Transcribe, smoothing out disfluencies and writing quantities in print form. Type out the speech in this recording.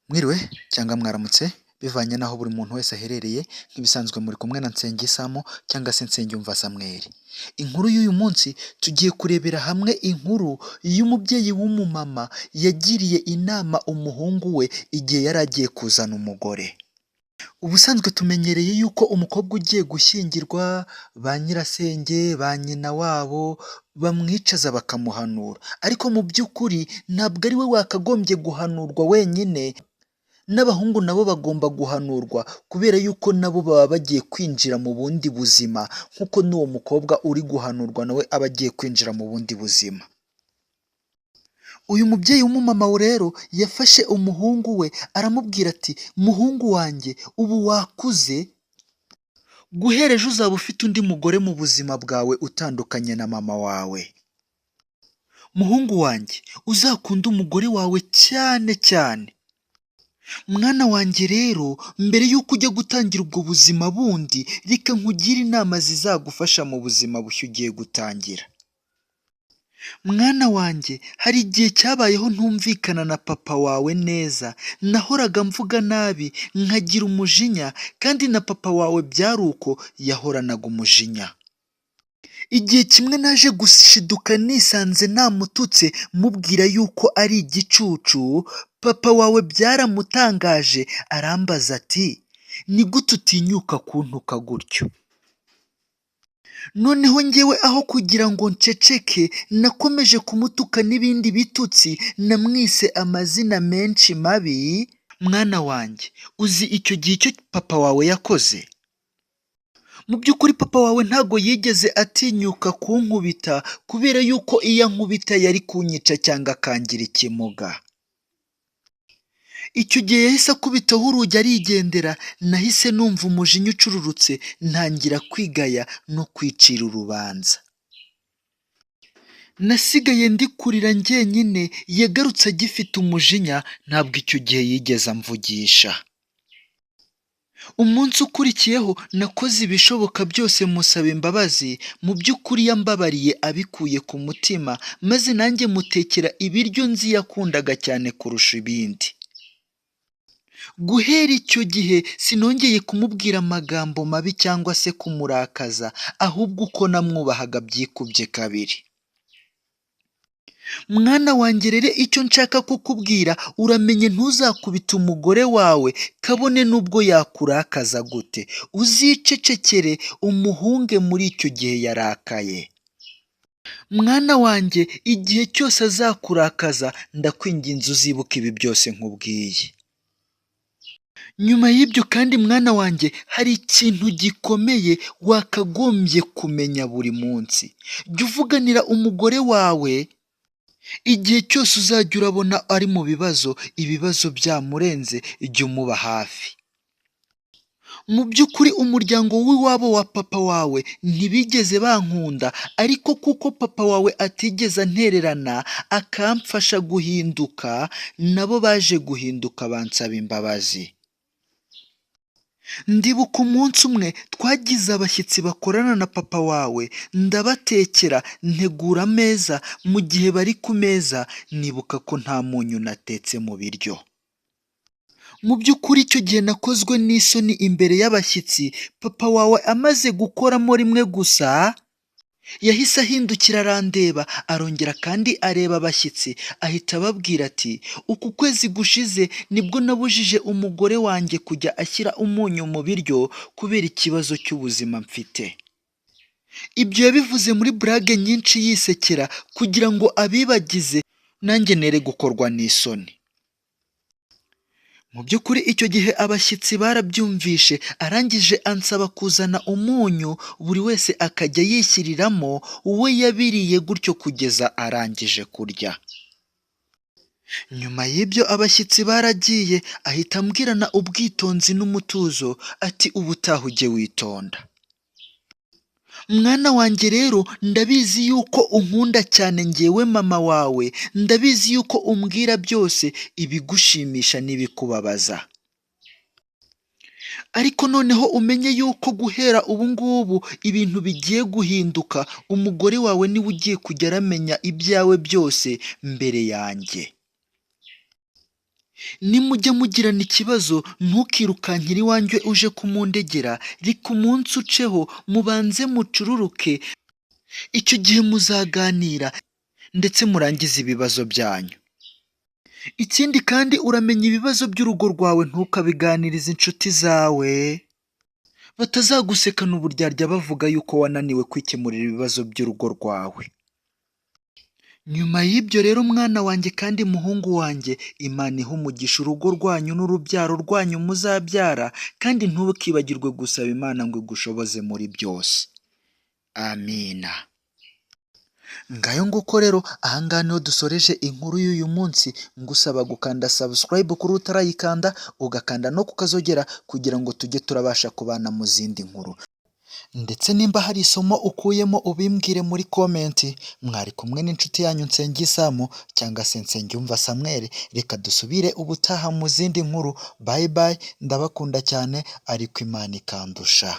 Mwiriwe cyangwa mwaramutse bivanye n'aho buri muntu wese aherereye, nk'ibisanzwe muri kumwe na Nsengisamu cyangwa se Nsengiyumva Samuel. Inkuru y'uyu munsi tugiye kurebera hamwe inkuru y'umubyeyi w'umumama yagiriye inama umuhungu we igihe yari agiye kuzana umugore. Ubusanzwe tumenyereye yuko umukobwa ugiye gushyingirwa ba nyirasenge, ba nyina wabo bamwicaza bakamuhanura, ariko mu by'ukuri ntabwo ari we wakagombye guhanurwa wenyine, n'abahungu nabo bagomba guhanurwa kubera yuko nabo baba bagiye kwinjira mu bundi buzima nk'uko n'uwo mukobwa uri guhanurwa nawe aba agiye kwinjira mu bundi buzima. Uyu mubyeyi w'umumama rero yafashe umuhungu we aramubwira ati muhungu wanjye ubu wakuze, guhera ejo uzaba ufite undi mugore mu buzima bwawe utandukanye na mama wawe. Muhungu wanjye uzakunde umugore wawe cyane cyane. Mwana wanjye rero mbere y'uko ujya gutangira ubwo buzima bundi, reka nkugire inama zizagufasha mu buzima bushya ugiye gutangira. Mwana wanjye hari igihe cyabayeho ntumvikana na papa wawe neza, nahoraga mvuga nabi nkagira umujinya kandi na papa wawe byari uko yahoranaga umujinya. Igihe kimwe naje gushiduka nisanze namututse mubwira yuko ari igicucu, papa wawe byaramutangaje arambaza ati ni gute utinyuka kuntuka gutyo? Noneho njyewe aho kugira ngo nceceke nakomeje kumutuka n'ibindi bitutsi, namwise amazina menshi mabi. Mwana wanjye uzi icyo gihe icyo papa wawe yakoze? Mu by'ukuri papa wawe ntabwo yigeze atinyuka kunkubita kubera yuko iyo ankubita yari kunyica cyangwa akangira ikimuga. Icyo gihe yahise akubitaho urugi arigendera, nahise numva umujinya ucururutse ntangira kwigaya no kwicira urubanza. Nasigaye ndi kurira njyenyine, yagarutse agifite umujinya, ntabwo icyo gihe yigeze amvugisha. Umunsi ukurikiyeho nakoze ibishoboka byose musaba imbabazi, mu by'ukuri yambabariye abikuye ku mutima, maze nanjye mutekera ibiryo nzi yakundaga cyane kurusha ibindi. Guhera icyo gihe sinongeye kumubwira amagambo mabi cyangwa se kumurakaza, ahubwo uko namwubahaga byikubye kabiri. Mwana wanjye rero icyo nshaka kukubwira, uramenye ntuzakubite umugore wawe kabone n'ubwo yakurakaza gute, uzicecekere umuhunge muri icyo gihe yarakaye. Mwana wanjye igihe cyose azakurakaza ndakwinginze uzibuke ibi byose nkubwiye. Nyuma y'ibyo kandi mwana wanjye hari ikintu gikomeye wakagombye kumenya buri munsi. Jya uvuganira umugore wawe igihe cyose uzajya urabona ari mu bibazo, ibibazo byamurenze jya umuba hafi. Mu by'ukuri umuryango w'iwabo wa papa wawe ntibigeze bankunda, ariko kuko papa wawe atigeze antererana akamfasha guhinduka, nabo baje guhinduka bansaba imbabazi. Ndibuka umunsi umwe twagize abashyitsi bakorana na papa wawe, ndabatekera ntegura ameza, mu gihe bari ku meza nibuka ko nta munyu natetse mu biryo. Mu by'ukuri icyo gihe nakozwe n'isoni imbere y'abashyitsi, papa wawe amaze gukoramo rimwe gusa, yahise ahindukira arandeba, arongera kandi areba abashyitsi, ahita ababwira ati uku kwezi gushize nibwo nabujije umugore wanjye kujya ashyira umunyu mu biryo kubera ikibazo cy'ubuzima mfite. Ibyo yabivuze muri burage nyinshi yisekera kugira ngo abibagize nanjye nere gukorwa n'isoni. Mu by'ukuri icyo gihe abashyitsi barabyumvishe, arangije ansaba kuzana umunyu buri wese akajya yishyiriramo, we yabiriye gutyo kugeza arangije kurya. Nyuma y'ibyo abashyitsi baragiye, ahita ambwirana ubwitonzi n'umutuzo ati ubutaha ujye witonda. Mwana wanjye rero ndabizi yuko unkunda cyane njyewe mama wawe, ndabizi yuko umbwira byose ibigushimisha n'ibikubabaza. Ariko noneho umenye yuko guhera ubu ngubu ibintu bigiye guhinduka, umugore wawe niwe ugiye kujya aramenya ibyawe byose mbere yanjye. Nimujya mugirana ikibazo ntukirukankire iwanjye uje kumundegera, reka umunsi uceho mubanze mucururuke, icyo gihe muzaganira ndetse murangize ibibazo byanyu. Ikindi kandi uramenya ibibazo by'urugo rwawe ntukabiganirize inshuti zawe, batazagusekana uburyarya bavuga yuko wananiwe kwikemurira ibibazo by'urugo rwawe. Nyuma y'ibyo rero mwana wanjye kandi muhungu wanjye, Imana ihe umugisha urugo rwanyu n'urubyaro rwanyu muzabyara, kandi ntukibagirwe gusaba Imana ngo igushoboze muri byose. Amina. Ngayo nguko rero, ahangaha niho dusoreje inkuru y'uyu munsi, ngusaba gukanda subscribe kuri utarayikanda, ugakanda no kukazogera kugira ngo tujye turabasha kubana mu zindi nkuru. Ndetse nimba hari isomo ukuyemo ubimbwire muri comment. Mwari kumwe n'inshuti yanyu Nsengisamu cyangwa se Nsengiyumva Samuel, reka dusubire ubutaha mu zindi nkuru. Bye bye, ndabakunda cyane ariko Imana ikandusha.